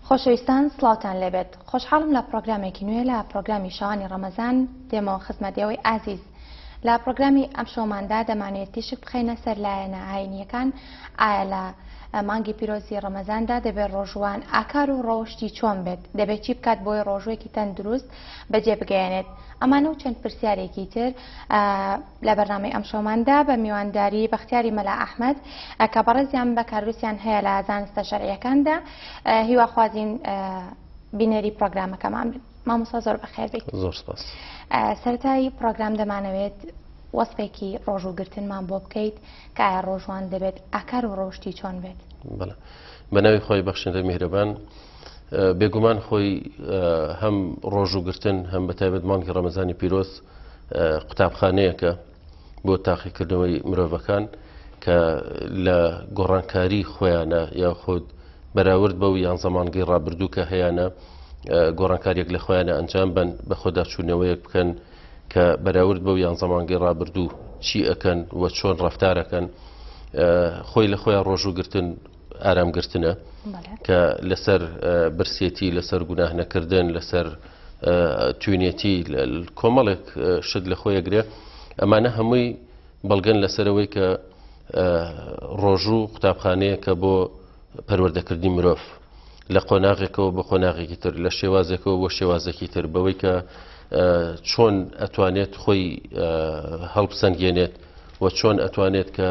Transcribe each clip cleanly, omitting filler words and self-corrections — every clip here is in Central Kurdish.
خۆشەویستان سڵاوتان لێبێت خۆشحاڵم لە پرۆگرامێکی نوێ لە پرۆگرامی شەوانی ڕەمەزان دێمەوە خزمەت ئێوەی ئازیز لە پرۆگرامی ئەمشەوماندا دەمانەوێت تیشک بخەینە سەر لایەنە ئاینیەکان ئایا لە مانگی پیرۆزی ڕەمەزاندا دەبێت ڕۆژوان ئاکار و ڕەوشتی چۆن بێت دەبێت چی بکات بۆی ڕۆژوێکی تەندروست بەجێ بگەیەنێت ئەمانە و چەند پرسیارێکی تر لە بەرنامەی ئەمشەوماندا بە میوانداری بەختیاری مەلا ئەحمەد کە بەڕێزیان بەکالۆریۆسیان هەیە لە زانستە شەرعیەکاندا هیواخوازین بینەری پرۆگرامەکەمان بن. مامۆستا زۆر بەخێر بیت. زۆر سپاس. سەرەتای پرۆگرام دەمانەوێت وەسفێکی ڕۆژووگرتنمان بۆ بکەیت کە ئایا ڕۆژوان دەبێت ئاکار و ڕەوشتی چۆن بێت؟ بەڵێ بە ناوی خۆی بەخشندە میهرەبان بێگومان خۆی هەم ڕۆژووگرتن هەم بە تایبەت مانگی ڕەمەزانی پیرۆز قوتابخانەیەکە بۆ تاقیکردنەوەی مرۆڤەکان کە لە گۆڕانکاری خۆیانە یاخود بەراورد بەو یانزە مانگەی ڕابردوو کە هەیانە گۆڕانکاریەک لە خۆیانە ئەنجام بن بە خۆداچوونەوەیەک بکەن کە بەراورد بەو یانزە مانگەی ڕابردوو چی ئەکەن و چۆن ڕەفتارەکەن خۆی لە خۆیان ڕۆژوو گرتن ئارام گرتنە کە لەسەر برسێتی لەسەر گوناه نەکردن لەسەر توینێتی کۆمەڵێک شت لە خۆی ئەگرێ ئەمانە هەمووی بەڵگەن لەسەرەوەی کە ڕۆژوو قوتابخانەیە کە بۆ پەروەردەکردنی مرۆڤ لە قۆناغێکەوە بۆ قۆناغێکی تر لە شێوازێکەوە بۆ شێوازێکی تر بەوەی کە چۆن ئەتوانێت خۆی هەڵبسەنگێنێت و چۆن ئەتوانێت کە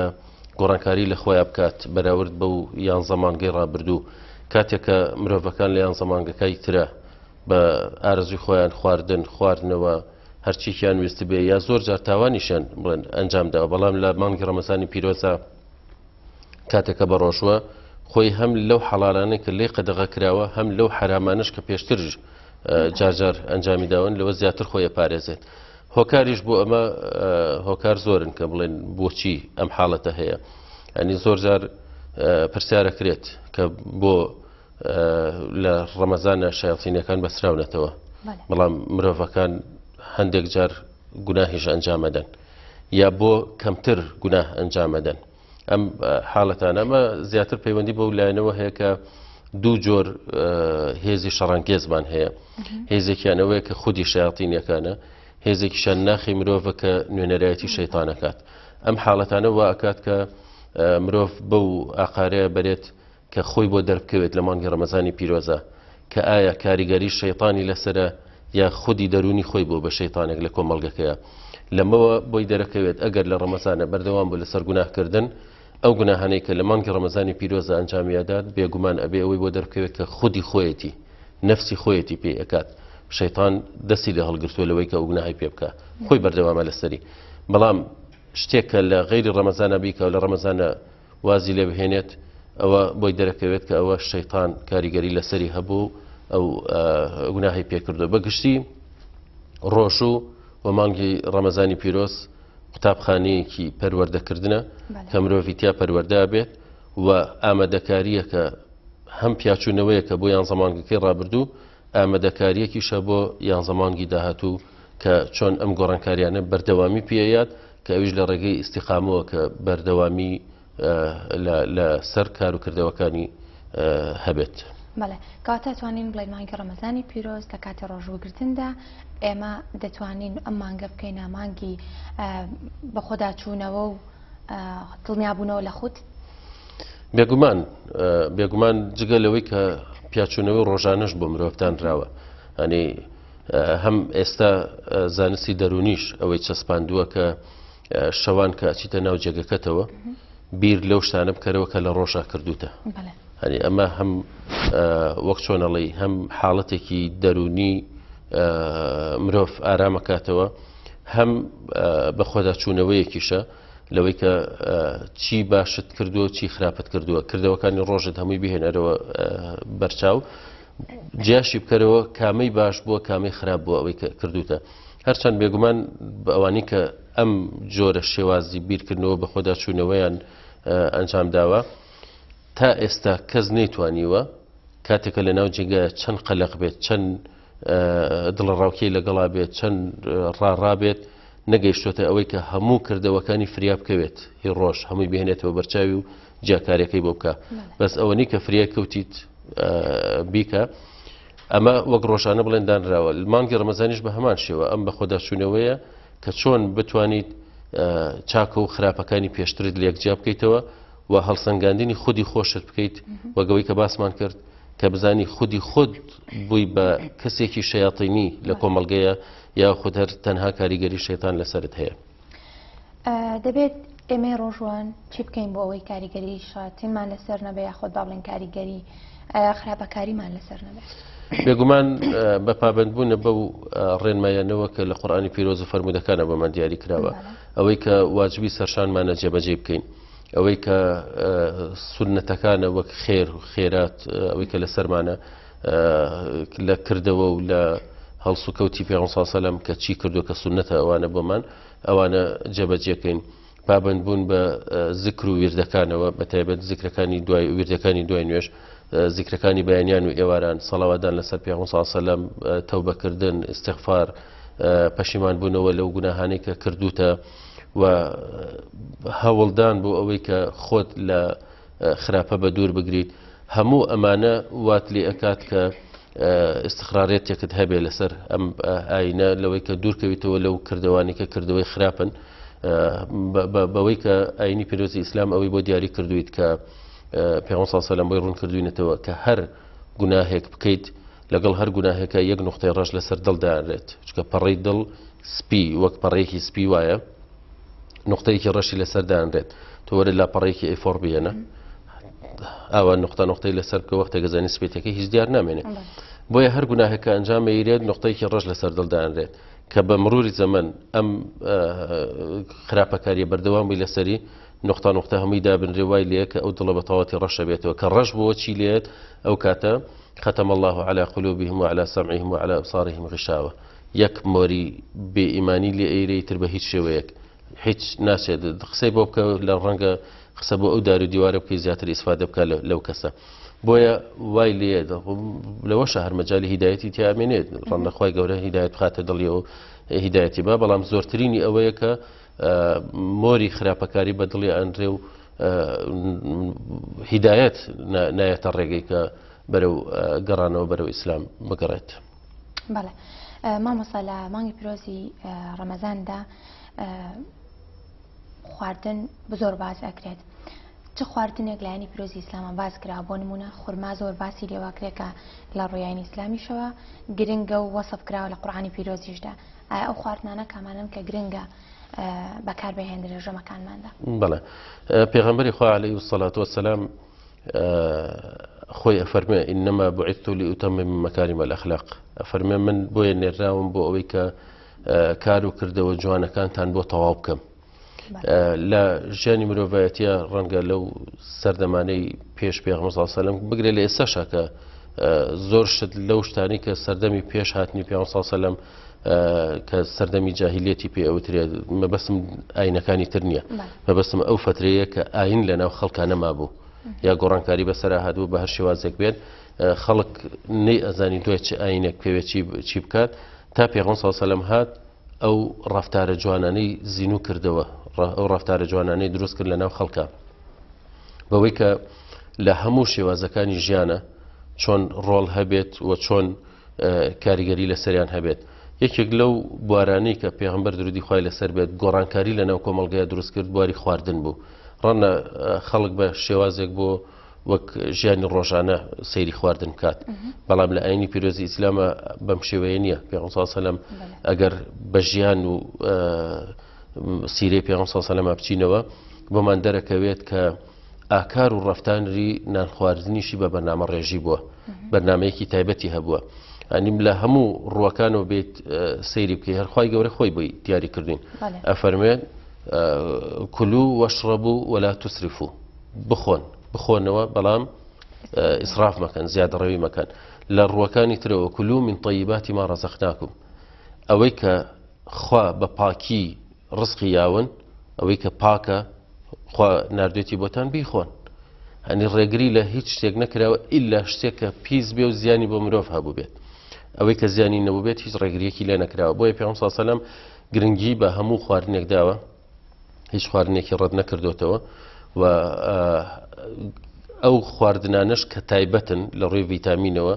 گۆڕانکاری لە خۆیان بکات بەراورد بەو یانزە مانگەی ڕابردوو کاتێک کە مرۆڤەکان لە یانزە مانگەکەی ترە بە ئارەزوی خۆیان خواردن خواردنەوە هەرچیکیان ویستبێ یا زۆر جار تاوانیشیان بڵێن ئەنجام داوە بەڵام لە مانگی ڕەمەزانی پیرۆزە کاتێکە بە ڕۆژوە خۆی هەم لەو حەڵالانەی کە لێ قەدەغە کراوە هەم لەو حەرامانش کە پێشتر جارجار ئەنجامی داون لەوە زیاتر خۆی پارێزێت هۆکاریش بۆ ئەمە هۆکار زۆرن کە بڵێن بۆچی ئەم حاڵەتە هەیە ئەنی زۆر جار پرسیارە کرێت کە بۆ لە ڕەمەزانە شەیاتینەکان بەسراونەتەوە بەڵام مرۆڤەکان هەندێک جار گوناهیش ئەنجامەدەن یا بۆ کەمتر گوناه ئەنجامەدەن ئەم حاڵەتانە ئەمە زیاتر پەیوەندی بەو لایەنەوە هەیە کە دوو جۆر هێزی شەڕانگێزمان هەیە هێزێکیان ئەوەیە کە خودی شەیاتینەکانە هێزێکیشان ناخی مرۆڤە کە نوێنەرایەتی شەیتانەکات ئەم حاڵەتانە وا ئەکات کە مرۆڤ بەو ئاقارەیە بەرێت کە خۆی بۆ دەربکەوێت لە مانگی ڕەمەزانی پیرۆزا کە ئایا کاریگەری شەیتانی لەسەرە یا خودی دەروونی خۆی بووە بە شەیتانێک لە کۆمەڵگەکەیا لەمەوە بۆی دەرەکەوێت ئەگەر لە ڕەمەزانە بەردەوام بوو لەسەر گوناه کردن ئەو گوناهانەی کە لە مانگی ڕەمەزانی پیرۆزا ئەنجامی ئەدات بێگومان ئەبێ ئەوەی بۆ دەربکەوێت کە خودی خۆیەتی نەفسی خۆیەتی پێی ئەکات شەیتان دەستی لێ هەڵگرتووە لەوەی کە ئەو گوناهەی پێ بکا خۆی بەردەوامە لەسەری بەڵام شتێک کە لە غەیری ڕەمەزانە بیکا و لە ڕەمەزانە وازی لێ بهێنێت ئەوە بۆی دەرەکەوێت کە ئەوە شەیتان کاریگەری لەسەری هەبوو ئەو گوناهی پێکردو بە گشتی ڕۆژوو و مانگی ڕەمەزانی پیرۆز قوتابخانەیەکی پەروەردەکردنە کە مرۆڤی تیا پەروەردە بێت و ئامادەکاریەکە هەم پیاچوونەوەیەکە بۆ یان زەمانگەکەی ڕابردوو ئامادەکاریەکیشە بۆ یانزە مانگی داهاتوو کە چۆن ئەم گۆڕانکاریانە بەردەوامی پێیات کە ئەویش لە ڕێگەی ئیستیقامەوە کە بەردەوامی لە سەر کار و کردەوەکانی هەبێت. بەڵێ کەواتە توانین بڵێین مانگی ڕەمەزانی پیرۆز لە کاتی ڕۆژووگرتندا ئێمە دەتوانین ئەم مانگە بکەینە مانگی بەخۆداچوونەوە و دڵنیابوونەوە لە خود؟ بێگومان بێگومان جگە لەوەی کە پیاچوونەوەی ڕۆژانەش بۆ مرۆڤ دانراوە ئەنی هەم ئێستا زانستی دەرونیش ئەوەی چەسپاندووە کە شەوان کە ئەچیتە ناو جێگەکەتەوە بیر لەو شتانە بکەرەوە کە لە ڕۆژا کردوتە هەنی ئەمە هەم وەک چۆنەڵی هەم حاڵەتێکی دەرونی مرۆڤ ئارامەکاتەوە هەم بەخۆداچوونەوەیەکیشە لەوەی کە چی باشت کردووە چی خراپت کردووە کردەوەکانی ڕۆژت هەمووی بهێنەرەوە بەرچاو جیاشی بکەرەوە کامەی باش بووە کامەی خراپ بووە ئەوەی کە کردوتە هەرچەند بێگومان بە ئەوانی کە ئەم جۆرە شێوازی بیرکردنەوە بەخۆدا چوونەوەیان ئەنجام داوە تا ئێستا کەس نەیتوانیوە کاتێکە لە ناو جێگایە چەند قەلەق بێت چەند دڵەڕاوکێی لەگەڵا بێت چەند ڕاڕا بێت نەگەیشتۆتە ئەوەی کە هەموو کردەوەکانی فریا بکەوێت هی ڕۆژ هەمووی بهێنێتەوە بەرچاوی و جیاکاریەکەی بۆ بکە بەس ئەوە نی کە فریا کەوتیت. بیکە ئەمە وەک ڕۆژانە بڵێن دانراوە مانگی ڕەمەزانیش بە هەمان شێوە ئەم بەخۆداچوونەوەیە کە چۆن بتوانیت چاکە و خراپەکانی پێشترت لێک جیا بکەیتەوە و هەڵسەنگاندنی خودی خۆشت بکەیت وەگەوەی کە باسمان کرد کە بزانی خودی خۆت بووی بە کەسێکی شەیاتینی لە کۆمەڵگەیە یا خود هەر تەنها کاریگەری شەیتان لەسەرت هەیە. دەبێت ئێمەی ڕۆژوان چی بکەین بۆ ئەوەی کاریگەری شاتینمان لەسەر نەبێ یاخود با بڵێن کاریگەری خراپەکاریمان لەسەر نەبێت؟ بێگومان بە پابندبوونە بەو ڕێنمایانەوە کە لە قورآانی پیرۆز و فەرمودەکانە بۆمان دیاری کراوە ئەوەی کە واجبی سەرشانمانە جێبەجێ بکەین ئەوەی کە سوننەتەکانە وەک خێر و خێرات ئەوەی کە لەسەرمانە لە کردەوە و لە هەڵسوکەوتی پێغەمبەر صلی الله علیه و سلم کە چی کردو کە سوننەتە ئەوانە بۆمان ئەوانە جێبەجێکەین پابندبوون بە زکر و ویردەکانەوە بە تایبەت زیکرەکانی دوای ویردەکانی دوای نوێژ زیکرەکانی بەیانیان و ئێواران سەڵاوادان لەسەر پێغەمبەر صلی الله علیه و سلم تەوبەکردن استغفار پەشیمان بوونەوە لەو گوناهانەی کە کردوتە و هەوڵدان بۆ ئەوەی کە خۆت لە خراپە بە دوور بگریت هەموو ئەمانە وات لێ ئەکات کە استقرارێتێکت هەبێ لەسەر ئەم ئاینە لەوەی کە دوورکەویتەوە لەو کردوانی کە کردەوەی خراپن بەوەی کە ئاینی پیرۆزی ئیسلام ئەوەی بۆ دیاری کردویت کە پێغەمبەر صلی الله علیه و سلم بۆی ڕوون کردوینەتەوە کە هەر گوناهێک بکەیت لەگەڵ هەر گوناهێکە یەک نقطەی ڕەش لەسەر دڵ دانرێت چکە پەڕەی دڵ سپی وەک پەڕەیەکی سپی وایە نقطەیەکی ڕەشی لەسەر دانرێت تۆ وەرە لاپەڕەیەکی A4 بهێنە ئاوا نقطە نقطەی لەسەر بکە وەختێک گەزانی سپێتەکەی هیچ دیار نامێنێ بۆیە هەر گوناهێکە ئەنجام ئەیرێت نقطەیەکی ڕەش لەسەر دڵ دانرێت کە بە مروری زەمەن ئەم خراپەکاریە بەردەوام بووی لەسەری نقطە نقطە هەمووی دابنرێ وای لێ کە ئەو دڵە بە تەواتی ڕەشە بێتەوە کە ڕەش بۆ چی لێت ئەو کاتە ختم الله على قلوبهم وعلى سمعهم وعلى أبصارهم غشاوة یەک مۆری بێ ئیمانی لێ ئەیرێ ئیتر بە هیچ شێوەیەک هیچ ناچێت قسەی بۆ بکە لە ڕەنگە قسە بۆ ئەو دار و دیوارە بکەی زیاتر ئیسفادە بکە لەو کەسە بۆیە وای لێ لەوەشە هەر مەجای هیدایەتی تیامێنێت ڕەنگە خوای گەورە هیدایەت بخاتە دڵیەوە هیدایەتی با بەڵام زۆرترینی ئەوەیە کە مۆری خراپەکاری بە دڵی ئەنرێ و هیدایەت نایەتە ڕێگەی کە بەرەو گەڕانەوە بەرەو ئیسلام بگەڕێت. بەڵێ مامۆستا لە مانگی پیرۆزی ڕەمەزاندا خواردن زۆر باس ئەکرێت چ خواردنێک لایەنی پیرۆزی ئیسلامە باس کرا بۆ نمونە خورما زۆر باسی لێواکرێکە لە ڕویانی ئیسلامیشەوە گرنگە و وەسف کراوە لە قورآانی پیرۆزیشدا ئایا ئەو خواردنانە کامانن کە گرنگە بەکار بهێنرێ ژەمەکانماندا بەڵێ پێغەمبەری خوا عەلەیهی الصلاة والسلام خۆی ئەفەرمێ إنما بعثت لأتمم مكارم الأخلاق ئەفەرمێ من بۆیە نێراوم بۆ ئەوەی کە کار و کردەوە جوانەکانتان بۆ تەواو بکەم لە ژیانی مرۆڤایەتە ڕەنگە لەو سەردەمانەی پێش پێغەمبەر صلی الله علیه و سلم بگرێ لە ئێستاشا کە زۆر شت لەو شتانی کە سەردەمی پێش هاتنی پێغەمبەر صلی الله علیه و سلم کە سەردەمی جاهلیەتی پێ ئەوترێت مەبەستم ئاینەکانی تر نییە مەبەستم ئەو فترەیە کە ئاین لە ناو خەڵکانە مابوو یا گۆڕانکاری بەسەرا هاتبوو بە هەر شێوازێک بێت خەڵک نەی ئەزانی دوای چ ئاینێک پێوێت چی بکات تا پێغەمبەر صلی الله علیه و سلم هات ئەو ڕەفتارە جوانانەی زینوو کردەوە ئەو ڕەفتارە جوانانەی دروست کرد لە ناو خەڵکە بەوەی کە لە هەموو شێوازەکانی ژیانە چۆن ڕۆڵ هەبێت و چۆن کاریگەری لەسەریان هەبێت. یەکێک لەو بوارانەی کە پێغەمبەر درودی خوای لەسەر بێت گۆڕانکاری لەناو کۆمەڵگەیا دروست کرد بواری خواردن بوو. ڕەنگە خەڵک بە شێوازێک بۆ وەک ژیانی ڕۆژانە سەیری خواردن بکات بەڵام لە ئاینی پیرۆزی ئیسلامە بەم شێوەیە نییە پێغەمبەر صلی الله علیه و سلم ئەگەر بە ژیان و سیرەی پێغەمبەر صلی الله علیه و سلم بچینەوە بۆمان دەرەکەوێت کە ئاکار و ڕەفتانری نانخواردنیشی بە بەرنامە ڕێژی بووە بەرنمەیەکی تایبەتی هەبووە ئەنیم لە هەموو ڕوەکانەوە بێت سەیری بکەی هەرخوای گەورە خۆی بۆی دیاری کردوین ئەفەرموێت كلوا واشربوا ولا تسرفوا بخۆن بخۆنەوە بەڵام ئیسراف مەکەن زیادەڕەوی مەکەن لە ڕوەکانی ترەوە كلوا من طيبات ما رزقناكم ئەوەی کە خوا بە پاکی ڕزقی یاون ئەوەی کە پاکە خوا ناردوێتی بۆتان بیخۆن هەنی ڕێگری لە هیچ شتێک نەکراوە ئیلا شتێک کە پیس بێ و زیانی بۆ مرۆڤ هەبوو بێت ئەوەی کە زیانی نەبوو بێت هیچ ڕێگریەکی لێ نەکراوە بۆیە پێغەمبەر صلی الله علیه و سلم گرنگی بە هەموو خواردنێک داوە هیچ خواردنێکی ڕەت نەکردوتەوە و ئەو خواردنانەش کە تایبەتن لە ڕووی ڤیتامینەوە،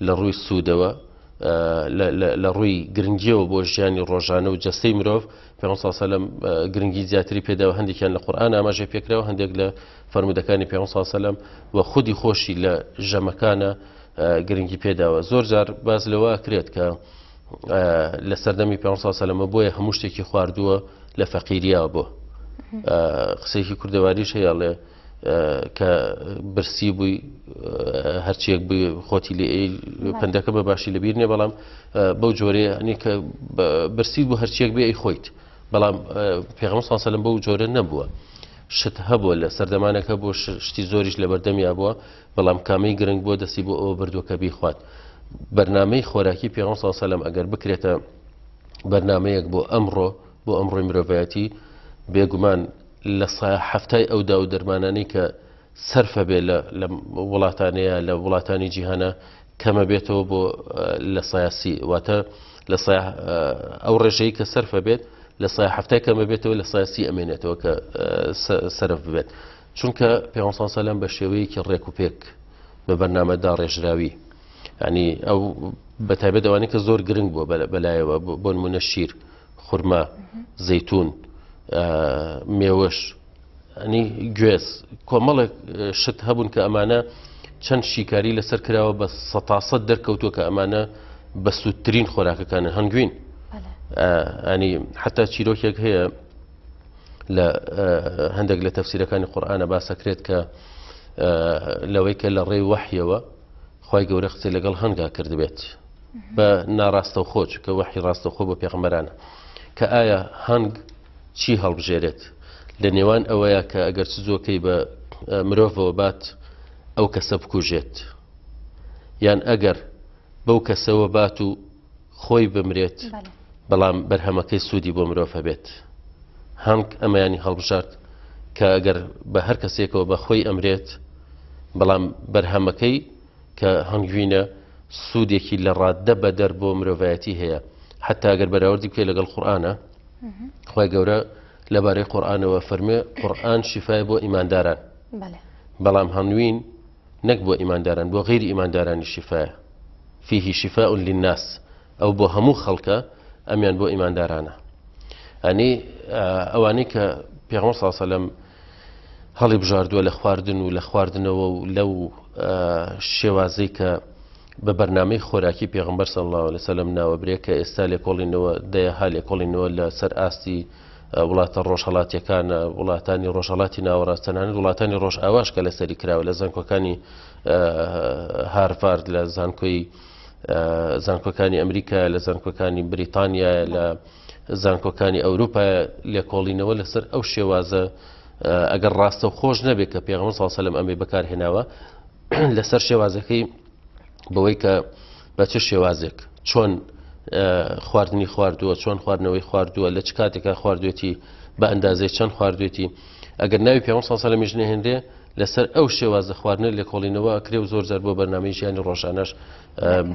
لە ڕووی سوودەوە، لە ڕووی گرنگیەوە بۆ ژیانی ڕۆژانە و جەستەی مرۆڤ، پێغەمبەر صلی اللە علیه و سلم گرنگی زیاتری پێداوە، هەندێکیان لە قورئان ئاماژەی پێکراوە، هەندێک لە فەرموودەکانی پێغەمبەر صلی اللە علیه و سلم و خودی خۆشی لە ژەمەکانە گرنگی پێداوە. زۆر جار باس لەوە ئەکرێت کە لە سەردەمی پێغەمبەر صلی اللە علیه و سلم بۆیە هەموو شتێکی خواردووە لە فەقیریا بۆ قسەیەکی کوردەواریش هەیە ئەڵێ کە برسی بووی هەرچیەک بووی خۆتی لێ پندەکە بە باشی لەبیر نیە بەڵام بەو جۆرەیە ئەنی کە برسیت بوو هەرچیەک بێ ئەی خۆیت بەڵام پێغەمبەر صلی الله بەو جۆرە نەبووە شت هەبووە لە سەردەمانێک هەبوو شتی زۆریش لە بەردەمیا بووە بەڵام کامەی گرنگ بووە دەستی بۆ ئەوە بردووە کە بیخوات بەرنامەی خۆراکی پێغەمبەر صلی الله علیه ئەگەر بکرێتە بەرنامەیەک بۆ ئەمڕۆ بۆ ئەمڕۆی مرۆڤایەتی بێگومان لە سایە حەفتای ئەو داو دەرمانانەی کە سەرفە بێ لە لە وڵاتانەیە لە وڵاتانی جیهانە کەمە بێتەوە بۆ لە سایاسی واتە لە سایە ئەو ڕێژەی کە سەرفە بێت لە سایە حەفتای کەمە بێتەوە لە سایاسی ئەمێنێتەوە کە سەرف ببێت چونکە پێغەمبەر سەلام بە شێوەیەکی ڕێک و پێک بە بەرنامە داڕێژراوی ینی ئەو بە تایبەت ئەوانەی کە زۆر گرنگ بووە بەلایەوە بۆ نمونە شیر خورما، زەیتون، مێوژ، ینی گوێز، کۆمەڵێک شت هەبوون کە ئەمانە چەند شیکاری لەسەر کراوە بە سەتاسەد دەرکەوتووە کە ئەمانە بەسوودترین خۆراکەکانن هەنگوین ینی حتا چیرۆکێک هەیە لە هەندێک لە تەفسیرەکانی قورئانە باسەکرێت کە لەوەی کە لە ڕێی وەحیەوە خوای گەورە قسەی لەگەڵ هەنگا کردبێت بە ناڕاستەوخۆ چونکە وەحی ڕاستەوخۆ بۆ پێغەمبەرانە کە ئایا هەنگ چی هەڵبژێرێت لە نێوان ئەوەیە کە ئەگەر چزۆکەی بە مرۆڤەوە بات ئەو کەسە بکوژێت یان ئەگەر بەو کەسەوە بات و خۆی بمرێت بەڵام بەرهەمەکەی سوودی بۆ مرۆڤ هەبێت هەنگ ئەمەیانی هەڵبژارد کە ئەگەر بە هەر کەسێکەوە بە خۆی ئەمرێت بەڵام بەرهەمەکەی کە هەنگوینە سوودێکی لە ڕاددە بەدەر بۆ مرۆڤایەتی هەیە حتا ئەگەر بەراوردی بکەی لەگەڵ قورئانە خوای گەورە لەبارەی قورئانەوە فەرمێ قورئان شیفای بۆ ئیمانداران بەڵام هەنگوین نەک بۆ ئیمانداران بۆ غەیری ئیماندارانی شیفایە فیه شفاء للناس ئەو بۆ هەموو خەڵکە ئەمیان بۆ ئیماندارانە ئەنی ئەوانەی کە پێغەمبەر صلی الله علیه و سلم هەڵی بژاردووە لە خواردن و لە خواردنەوە و لەو شێوازەی کە بە بەرنامەی خۆراکی پێغمبەر صلی الله علیه وسلم ناوەبرێ کە ئێستا لێکۆڵینەوە دەیەها لێکۆڵینەوە لەسەر ئاستی وڵاتە ڕۆژهەڵاتیەکانە، وڵاتانی ڕۆژهەڵاتی ناوەڕاست، تەنانەت وڵاتانی ڕۆژئاواش کە لەسەری کراوە لە زانکۆکانی هارڤارد، لە زانکۆی زانکۆکانی ئەمریکا، لە زانکۆکانی بریتانیا، لە زانکۆکانی ئەوروپا لێکۆڵینەوە لەسەر ئەو شێوازە ئەگەر ڕاستە و خۆش نەبێت کە پێغەمبەر صلی الله علیه و سلم ئەمەی بەکارهێناوە لەسەر شێوازەکەی بەوەی کە بە چ شێوازێک چۆن خواردنی خواردووە چۆن خواردنەوەی خواردووە لە چ کاتێکا خواردوێتی بە ئەندازەی چەند خواردوێتی ئەگەر ناوی پێ ساڵ سەلەمیش نەهێنرێ لەسەر ئەو شێوازە خواردنە لێکۆڵینەوە ئەکرێ و زۆر جار بۆ بەرنامەی ژیانی ڕۆژانەش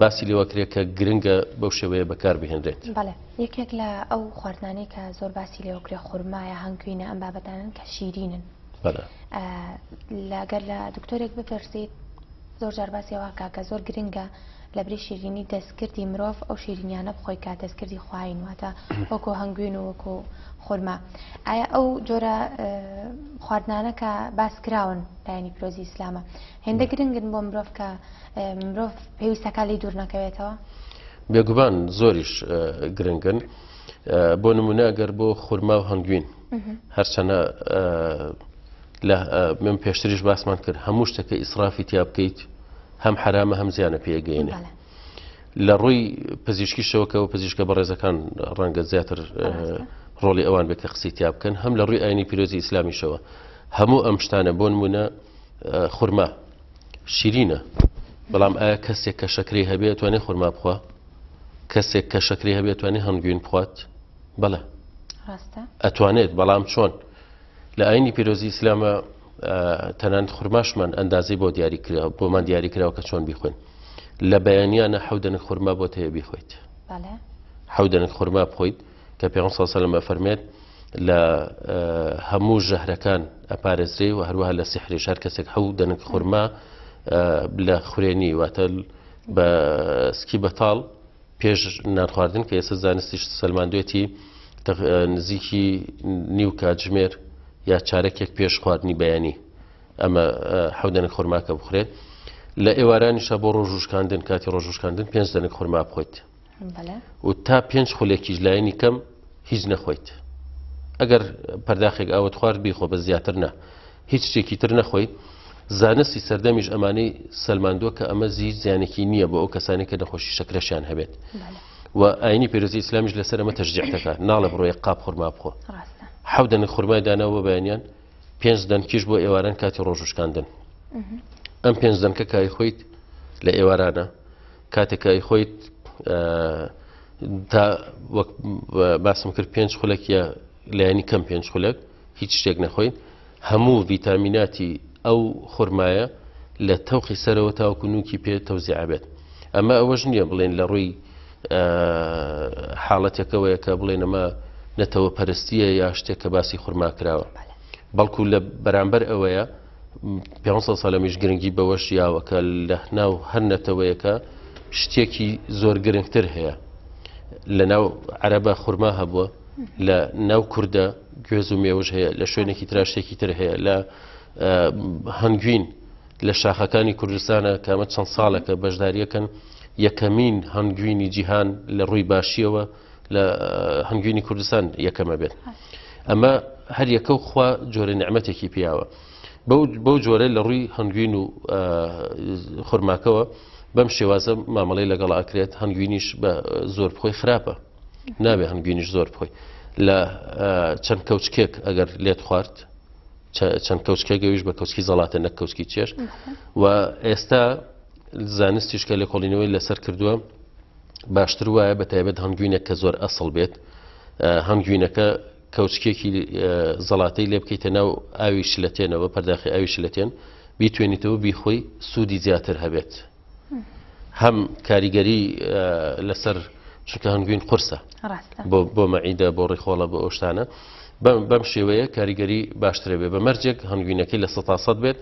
باسی لێوە کرێ کە گرنگە بەو شێوەیە بەکار بهێنرێت. بەڵێ یەکێک لە ئەو خواردنانەی کە زۆر باسی لێوەکرێ خورمایە هەنگوینە ئەم بابەتانن کە شیرینن لەگەر لە دکتۆرێک بپرسیت زۆر جار باسی ئەوە کا کە زۆر گرنگە لەبری شیرینی دەستکردی مرۆڤ ئەو شیرینیانە بخۆی کە دەستکردی خواین واتە وەکو هەنگوین و وەکو خورما ئایا ئەو جۆرە خواردنانە کە باس کراون لایەنی پیرۆزی ئیسلامە هێندە گرنگن بۆ مرۆڤ کە مرۆڤ پێویستەکە لی دوور نەکەوێتەوە؟ بێگومان زۆریش گرنگن بۆ نمونە ئەگەر بۆ خورما و هەنگوین هەرچەنە لە من پێشتریش باسمان کرد هەموو شتەکە ئیسرافی تیا بکەیت هەم حرامە هەم زیانە پێگەێنێ لە ڕووی پزیشکیشەوە کە پزیشکە بەڕێزەکان ڕەنگە زیاتر ڕۆڵی ئەوان بێت کە قسەی تیا بکەن هەم لە ڕووی ئاینی پیرۆزی ئیسلامیشەوە هەموو ئەم شتانە بۆ نمونە خورما شیرینە بەڵام ئایا کەسێک کە شەکری هەبێت توانێت خورما بخوا کەسێک کە شەکری هەبێت توانێت هەنگوین بخوات بەڵێ ئەتوانێت بەڵام چۆن لە ئاینی پیرۆزی ئیسلامە تەنانەت خورماشمان ئەندازەی بۆ دیاری کرا بۆمان دیاری کراوە کە چۆن بیخۆین لە بەیانیانە حەودەنک خورما بۆت هەیە بیخۆیت حەودەنک خورما بخۆیت کە پێغەمبەر صلی الله علیه و سلم ئەفەرمێت لە هەموو ژەهرەکان ئەپارێزرێ و هەروەها لە سیحریش هەر کەسێک حەو دەنک خورما لە خورێنی واتە بە سکی بەتاڵ پێش نان خواردن کە ئێستا زانستیش سەلماندوێتی نزیکی نیو کاتژمێر یا چارەکێک پێش خواردنی بەیانی ئەمە حەو دەنک خورماکە بخورێت لە ئێوارانیشە بۆ ڕۆژوشکاندن کاتی ڕۆژوشکاندن پێنج دەنک خورما بخۆیت و تا پێنج خولێکیش لایەنی کەم هیچ نەخۆیت ئەگەر پەرداخێک ئاوت خوارد بیخۆ بە زیاتر نا هیچ شتێکی تر نەخۆی زانستی سەردەمیش ئەمانەی سەلماندووە کە ئەمە هیچ زیانێکی نییە بۆ ئەو کەسانی کە نەخۆشی شەکرەشیان هەبێت و ئاینی پێرۆزی ئیسلامیش لەسەر ئەمە تەشجیع دەکات ناڵێ بڕۆ یەک قاپ خورما بخۆ حەو دەنک خورمای داناوە بە بەیانیان پێنج دەنکیش بۆ ئێواران کاتی ڕۆژوشکاندن ئەم پێنج دەنکە کای خۆیت لە ئێوارانە کاتێک کە ئەیخۆیت تا وەک باسم کرد پێنج خولەک یا لایەنی کەم پێنج خولەک هیچ شتێک نەخۆین هەموو ڤیتامیناتی ئەو خورمایە لە تەوقی سەرەوە تاوەکو نوکی پێ تەوزیع بێت ئەمە ئەوەش نییە بڵێن لە ڕووی حاڵەتێکەوەیە کە بڵێن ئەمە نەتەوە پەرستیە یا شتێک کە باسی خورما کراوە بەڵکو لە بەرامبەر ئەوەیە پێغەمبەر صلی اللە علیه و سلم یش گرنگی بەوەش یاوە کە لە ناو هەر نەتەوەیەکە شتێکی زۆر گرنگتر هەیە لە ناو عەرەبە خورما هەبووە لە ناو کوردە گوێز و مێوژ هەیە لە شوێنێکی ترا شتێکی تر هەیە لە هەنگوین لە شاخەکانی کوردستانە کامە چەند ساڵێکە بەشداریەکەن یەکەمین هەنگوینی جیهان لە ڕووی باشیەوە لە هەنگوینی کوردستان یەکەمە بێت ئەمە هەر یەکە و خوا جۆرە نیعمەتێکی پیاوە بەو جۆرە لە ڕووی هەنگوین و خورماکەوە بەم شێوازە مامەڵەی لەگەڵ ئاکرێت هەنگوینیش بە زۆر بخۆی خراپە نابێ هەنگوینیش زۆر بخۆی لە چەند کەوچکێک ئەگەر لێت خوارد چەند کەوچکێک ئەویش بە کەوچکی زەڵاتە نەک کەوچکی چێش و ئێستا زانستیش کە لێکۆڵینەوەی لەسەر کردووە باشتر وایە بە تایبەت هەنگوینێک کە زۆر ئەسڵ بێت هەنگوینەکە کەوچکێکی زەڵاتەی لێ بکەیتە ناو ئاوی شلەتێنەوە پەرداخی ئاوی شلەتێن بیتوێنیتەوە بیخۆی سوودی زیاتر هەبێت هەم کاریگەری لەسەر چونکە هەنگوین قورسە بۆ مەعیدە بۆ ڕیخۆڵە بۆ ئەو شتانە بەم شێوەیە کاریگەری باشترە بێ بە مەرجێک هەنگوینەکەی لە سەتا سەد بێت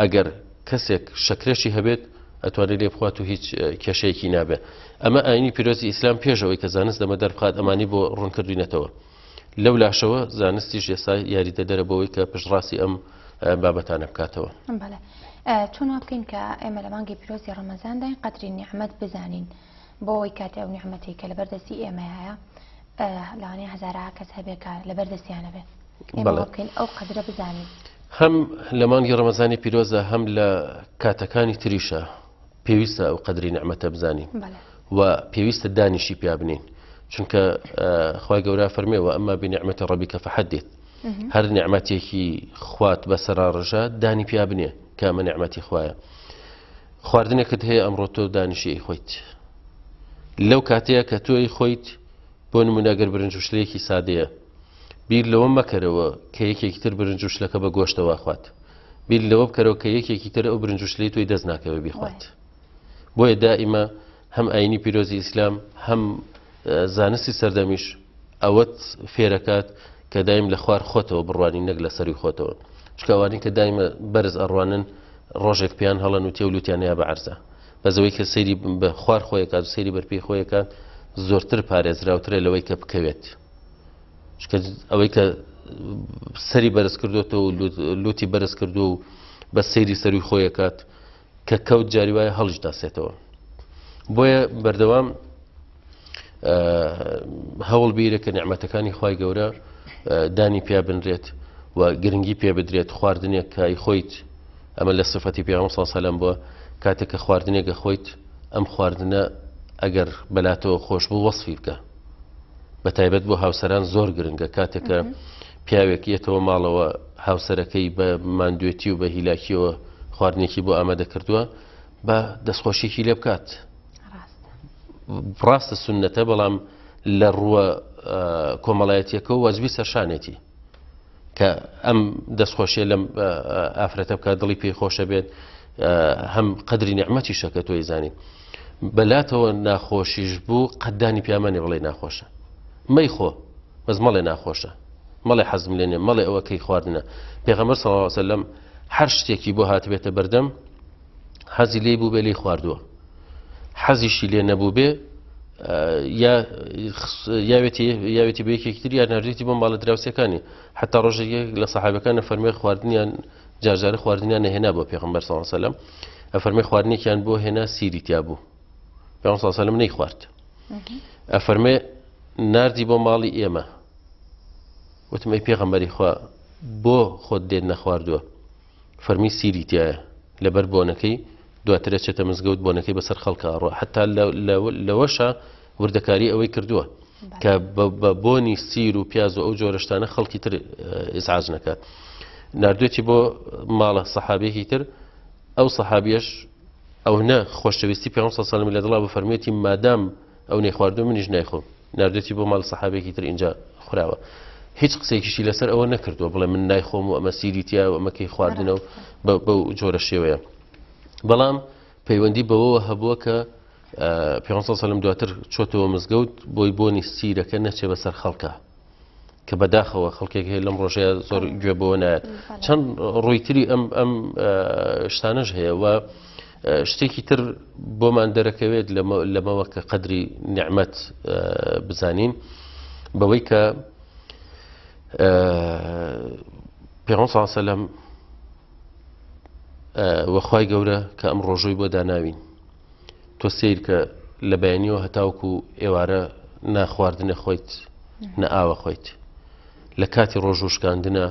ئەگەر کەسێک شەکرەشی هەبێت ئەتوانێت لێ بخوات و هیچ کێشەیەکی نابێت ئەمە ئاینی پیرۆزی ئیسلام پێش ئەوەی کە زانست لەمە دەربخات ئەمانی بۆ ڕوون کردوینەتەوە لەو لاشەوە زانستیش ئێستا یاریدەدەرە بۆ ئەوەی کە پشتڕاستی ئەم بابەتانە بکاتەوە. بەڵێ چۆن وا بکەین کە ئێمە لە مانگی پیرۆزی ڕەمەزانداین قەدری نیعمەت بزانین بۆ ئەوەی کاتێ ئەو نیعمەتەی کە لەبەر دەستی ئێمەیە لەوانەیە هەزارەها کەس هەبێ کە لەبەر دەستیان نەبێ ئێمە وا بکەین ئەو قەدرە بزانین. هەم لە مانگی ڕەمەزانی پیرۆزە هەم لە کاتەکانی تریشە پێویستە ئەو قەدری نیعمەتە بزانین و پێویستە دانیشی پیا بنین چونکە خوای گەورە فەرمێ و ئەمما بنعمة ربك فحدث هەر نیعمەتێکی خوات بەسەرا ڕژا دانی پیا بنێ کە ئەمە نیعمەتی خوایە خواردنێکت هەیە ئەمڕۆ تۆ دانیشی ئەی خۆیت لەو کاتەیە کە تۆ ئەی خۆیت بۆ نمونە گەر برنج و شلەیەکی سادەیە بیر لەوە مەکەرەوە کە یەکێکی تر برنج و شلەکە بە گۆشتەوە خوات بیر لەوە بکەرەوە کە یەکێکی تر ئەو برنج و شلەی تۆی دەست ناکەوێ بیخوات بۆیە دائیمە هەم ئاینی پیرۆزی ئیسلام هەم زانستی سەردەمیش ئەوەت فێرەکات کە دایم لە خوار خۆتەوە بڕوانی نەک لە سەروی خۆتەوە چونکە ئەوانەی کە دایمە بەرز ئەڕوانن ڕۆژێک پێیان هەڵەن و تێو لوتیان یا بە عەرزە بەس ئەوەی کە سەیری بە خوار خۆیەکات و سەیری بەرپێی خۆیەکات زۆرتر پارێزراوترە لەوەی کە بکەوێت چونکە ئەوەی کە سەری بەرز کردوێتەوە و لوتی بەرز کردو و بە سەیری سەروی خۆیەکات کە کەوت جاری وایە هەڵیش داسێتەوە بۆیە بەردەوام هەوڵ بیرە کە نیعمەتەکانی خوای گەورە دانی پیا بنرێت و گرنگی پێ بدرێت خواردنێک کە خۆیت ئەمە لە سفەتی پێغەمبەر صلی الله علیه و سلم بووە کاتێک کە خواردنێکە خۆیت ئەم خواردنە ئەگەر بەلاتەوە خۆش بوو وەصفی بکە بە تایبەت بۆ هاوسەران زۆر گرنگە کاتێک کە پیاوێک یەتەوە ماڵەوە هاوسەرەکەی بە ماندوێتی و بە هیلاکیەوە خواردنێکی بۆ ئامادە کردووە بە دەستخۆشیکی لێ بکات ڕاستە سنەتە بەڵام لە ڕووە کۆمەڵایەتیەکە وەزبی سەرشانێتی کە ئەم دەستخۆشیە لەم ئافرەتە بکات دڵی پێی خۆشە بێت هەم قەدری نیعمەتیشە کە تۆی زانی بەلاتەوە ناخۆشیش بوو قەدانی پیامانێ بڵێ ناخۆشە مەیخۆ بەس مەڵێ ناخۆشە. مەڵێ حەزم لێ نیە، مەڵێ ئەوە کەی خواردنە. پێغەمبەر صلی اللە علیە وسلم هەر شتێکی بۆ هاتبێتە بەردەم حەزی لێی بووبێ لێی خواردووە، حەزیشی لێ نەبووبێ یا یاوێتی یاوێتی بە یەکێکی تر یا ناردوێتی بۆ ماڵە دراوسێکانی. حتا ڕۆژێک یەک لە سەحابەکان فەرمووی خواردنیان جارجارە خواردنیان نەهێنا بۆ پێغەمبەر صلی اللە علیه وسلم، ئەفەرمێ خواردنێکیان بۆ هێنا سیری تیا بوو، پێغەمبەر صلی اللە علیه وسلم نەیخوارد. ئەفەرمێ ناردی بۆ ماڵی ئێمە، وتم ئەی پێغەمبەری خوا بۆ خۆت لێت نەخواردووە؟ فەرمی سیری تایە، لەبەر بۆنەکەی دواتر ئەچێتە مزگەوت بۆنەکەی بەسەر خەڵکا ئەڕوا. حتا لەوەشا وردەکاری ئەوەی کردووە کە بە بۆنی سیر و پیاز و ئەو جۆرە شتانە خەڵکی تر ئیزعاج نەکات. ناردوێتی بۆ ماڵە سەحابێکی تر، ئەو سەحابیەش ئەو نە خۆشەویستی پێغەمبەر صلی الله علیه و سلم لە دڵا بفەرموێتی مادام ئەو نەیخواردووە منیش نایخۆم. ناردوێتی بۆ ماڵ سەحابێکی تر ئینجا خوراوە. هیچ قسەیەکیشی لەسەر ئەوە نەکردووە بڵێ من نایخۆم و ئەمە سیری تیا و ئەمە کەی خواردنە و بەو جۆرە شێوەیە. بەڵام پەیوەندی بەوەوە هەبووە کە پێغەمبەر صلی الله علیه و سلم دواتر چۆتەوە مزگەوت بۆی بۆنی سیرەکە نەچێ بەسەر خەڵکە، کە بەداخەوە خەڵکێک هەیە لەم ڕۆژەیە زۆر گوێ بەوە نایەت. چەند ڕوویتری ئەم ئەم شتانەش هەیە و شتێکی تر بۆمان دەرەکەوێت لەمەوە کە قەدری نیعمەت بزانین بەوەی کە پێغەمبەر صلی الله علیه و سلم وەخوای گەورە کە ئەم ڕۆژۆی بۆ داناوین تۆ سەیر کە لە بەیانیەوە هەتاوکو ئێوارە نە خواردنە خۆیت نە ئاوە خۆیت، لە کاتی ڕۆژوو شکاندنە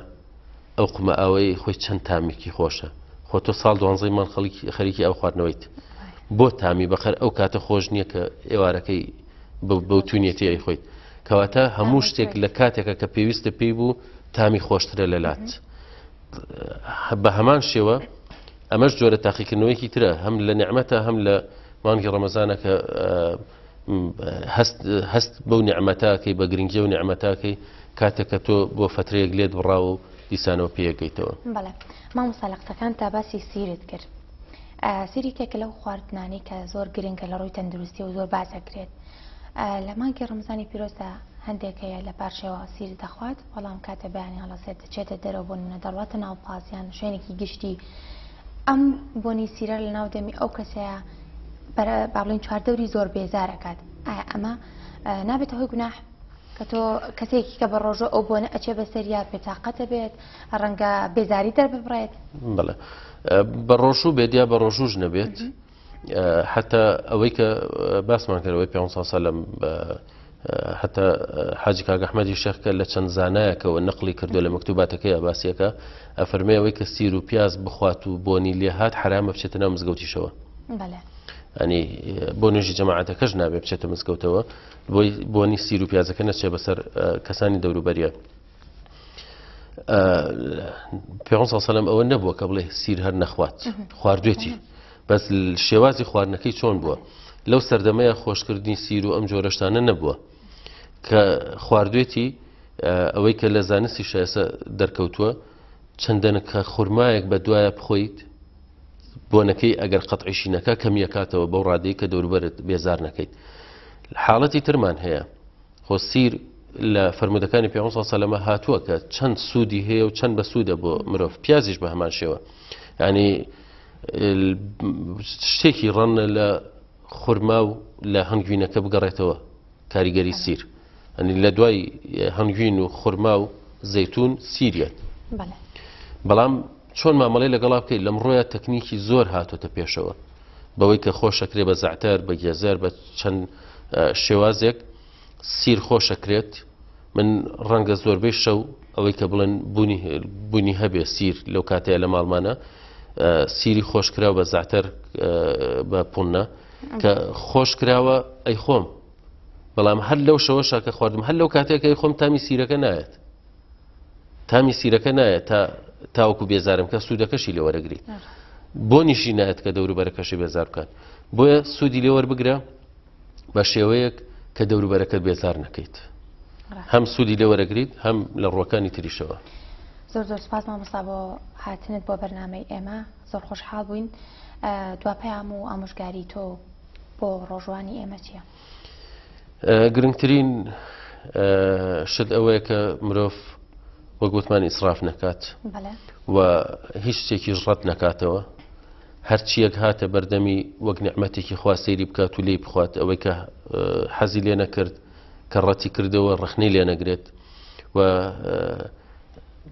ئەو قومە ئاوەی خۆی چەند تامێکی خۆشە. خۆ تۆ ساڵ دوانزەی مانگ خەریکی ئاو خواردنەوەیت، بۆ تامی بەقەر ئەو کاتە خۆش نییە کە ئێوارەکەی بەو تونیەتی ئەی خۆیت. کەواتە هەموو شتێک لە کاتێکە کە پێویستە پێی بوو تامی خۆشترە لە لات. بە هەمان شێوە ئەمەش جۆرە تاقیکردنەوەیەکی ترە هەم لە نیعمەتە هەم لە مانگی ڕەمەزانە کە هەست هەست بەو نیعمەتاکەی بە گرنگی و نیعمەتاکەی کاتێک کە تۆ بۆ فترەیەک لێت بڕاوە و دیسانەوە پێیەکەیتەوە. بەڵێ مامۆستا لە قسەکان تا باسی سیرت کرد سیر یەکێکە لەو خواردنانەی کە زۆر گرنگە لە ڕووی تەندروستی و زۆر باس ئەکرێت لە مانگی ڕەمزانی پیرۆزدا هەندێک هەیە لە پارشێوە سیر دەخوات بەڵام کاتە بەیانی هەڵەسێت دەچێتە دەرەوە بۆ نمونە دەڕواتە ناو پاس یان شوێنێکی گشتی ئەم بۆنی سیرە لە ناو دەمی ئەو کەسەیە با بڵێین چواردەوری زۆر بێزار ئەکات ئایا ئەمە نابێتە هۆی گوناح کە تۆ کەسێکی کە بە ڕۆژە ئەو بۆنە ئەچێ بەسەریا پێتاقەتە بێت ڕەنگە بێزاری دەرببڕێت بەڵێ بە ڕۆژوو بێت یا بە ڕۆژووش نەبێت حتا ئەوەی کە باسمان کردەوەی پێ سەلم حتا حاجی کاک ئەحمەدی شێخ کە لە چەند زانایەکەوە نەقلی کردو لە مەکتوباتەکەی باسیەکە ئەفەرمێ ئەوەی کە سیر و پیاز بخوات و بۆنی لێ هات حرامە بچێتە ناو مزگەوتیشەوە ئەنی بۆ نوێژی جەماعەتەکەش نابێ بچێتە مزگەوتەوە بۆی بۆنی سیر و پیازەکە نەچێ بەسەر کەسانی دەوروبەریە پێغەمبەر صلی الله علیه و سلم ئەوە نەبووە کە بڵێ سیر هەر نەخوات خواردوێتی بەس شێوازی خواردنەکەی چۆن بووە لەو سەردەمەیە خۆشکردنی سیر و ئەم جۆرەشتانە نەبووە کە خواردوێتی ئەوەی کە لە زانستی شایسە دەرکەوتووە چەندەنە کە خورمایەک بە دوایە بخۆیت بۆنەکەی ئەگەر قەتعیشی نەکا کەمیەکاتەوە بەو ڕادەی کە دەوروبەرت بێزار نەکەیت حاڵەتی ترمان هەیە خۆ سیر لە فەرموودەکانی پێغەمبەر صلی الله علیه و سلم هاتووە کە چەند سوودی هەیە و چەند بەسوودە بۆ مرۆڤ پیازیش بە هەمان شێوە ینی شتێکی ڕەنە لە خورما و لە هەنگوینەکە بگەڕێتەوە کاریگەری سیر ئەنی لە دوای هەنگوین و خورما و زەیتون سیریەت بەڵام چۆن مامەڵی لەگەڵا بکەیت لەم ڕۆیە تەکنیکی زۆر هاتۆتە پێشەوە بەوەی کە خۆشەکرێ بە زەعتەر بە گێزەر بە چەند شێوازێک سیر خۆشەکرێت من ڕەنگە زۆربەی شەو ئەوەی کە بڵێن بوونی بوونی هەبێ سیر لەو کاتەیە لە ماڵمانە سیری خۆشکراو بە زەعتەر بە پونە کە خۆشکراوە ئەی خۆم بەڵام هەر لەو شەوەشا کە خواردم هەر لەو کاتێک ئەی خۆم تامی سیرەکە نایەت تامی سیرەکە نایەت تا تاوەکو بێزارم کە سوودەکەشی لێ وەرەگری بۆنیشی نایەت کە دەوروبەرەکەشی بێزار بکات بۆیە سوودی لێ وەربگرە بە شێوەیەک کە دەوروبەرەکەت بێزار نەکەیت هەم سوودی لێ وەرەگریت هەم لە ڕووەکانی تریشەوە. زۆر زۆر سپاس مامۆستا بۆ هاتنت بۆ بەرنامەی ئێمە زۆر خۆشحاڵ بووین دوا پەیام و ئامۆژگاری تۆ بۆ ڕۆژوانی ئێمە چییە؟ گرنگترین شت ئەوەیە کە مرۆڤ. وەک وتمان ئیسراف نەکات و هیچ شتێکیش ڕەت نەکاتەوە هەرچیەک هاتە بەردەمی وەک نیعمەتێکی خوا سەیری بکات و لێی بخوات ئەوەی کە حەزی لێ نەکرد کە ڕەتی کردەوە ڕەخنەی لێ نەگرێت و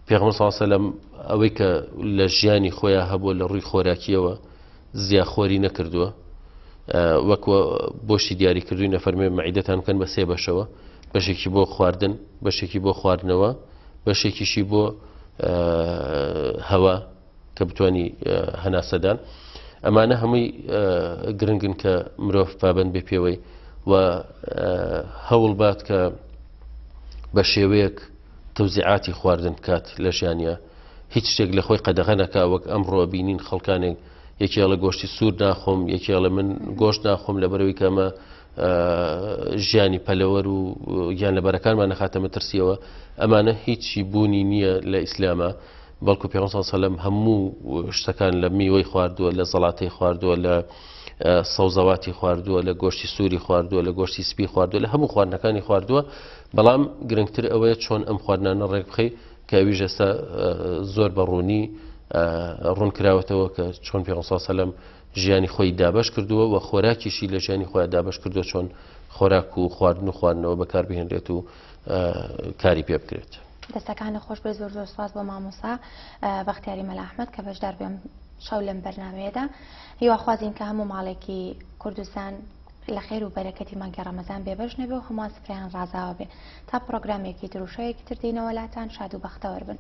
پێغەمبەر صلی الله علیه و سلم ئەوەی کە لە ژیانی خۆیان هەبووە لە ڕووی خۆراکیەوە زیاخۆری نەکردووە وەک بۆشی دیاری کردووی نەفەرمێ مەعیدەتان بکەن بە سێ بەشەوە بەشێکی بۆ خواردن بەشێکی بۆ خواردنەوە بەشێکیشی بۆ هەوا کە بتانی هەناسەدان ئەمانە هەمووی گرنگن کە مرۆڤ پابند بێ پێوەی و هەوڵ بات کە بە شێوەیەک تەوزیعاتی خواردن بکات لە ژیانیا هیچ شتێک لە خۆی قەدەغە نەکا وەک ئەمڕۆ بینین خەڵکانێک یەکێ ئەڵێ گۆشتی سوور ناخۆم یەکێ ئەڵێ من گۆشت ناخۆم لەبەرەوەی کە ئەمە ژیانی پەلەوەر و گیان لەبەرەکانمان نەخاتە مەترسیەوە ئەمانە هیچی بوونی نییە لە ئیسلامە بەڵکو پێغەمبەر صلی الله علیه و سلم هەموو شتەکان لە میوەی خواردووە لە زەڵاتەی خواردووە لە سەوزەواتی خواردووە لە گۆشتی سووری خواردووە لە گۆشتی سپی خواردووە لە هەموو خواردنەکانی خواردووە بەڵام گرنگتر ئەوەیە چۆن ئەم خواردنانە ڕێک بخەی کە ئەویش ئێستا زۆر بە ڕوونی ڕوون کراوەتەوە کە چۆن پێغەمبەر صلی الله علیه و سلم ژیانی خۆی دابەش کردووە و خۆراکیشی لە ژیانی خۆیان دابەش کردووە چۆن خۆراک و خواردن و خواردنەوە بەکاربهێنرێت و کاری پێ بکرێت. دەستەکانت خۆش بێت زۆر زۆر سوپاس بۆ مامۆستا بەختیاری مەلا ئەحمەد کە بەشدار بێم شەو لەم بەرنامەیەدا هیواخوازین کە هەموو ماڵێکی کوردستان لە خێر و بەرەکەتی مانگی ڕەمەزان بێبەش نەبێ و هەمووان سفرەیان ڕازاوە بێ تا پڕۆگرامێکی تر و شەوێکی تر دێینەوە لاتان شاد و بەختەوەر بن.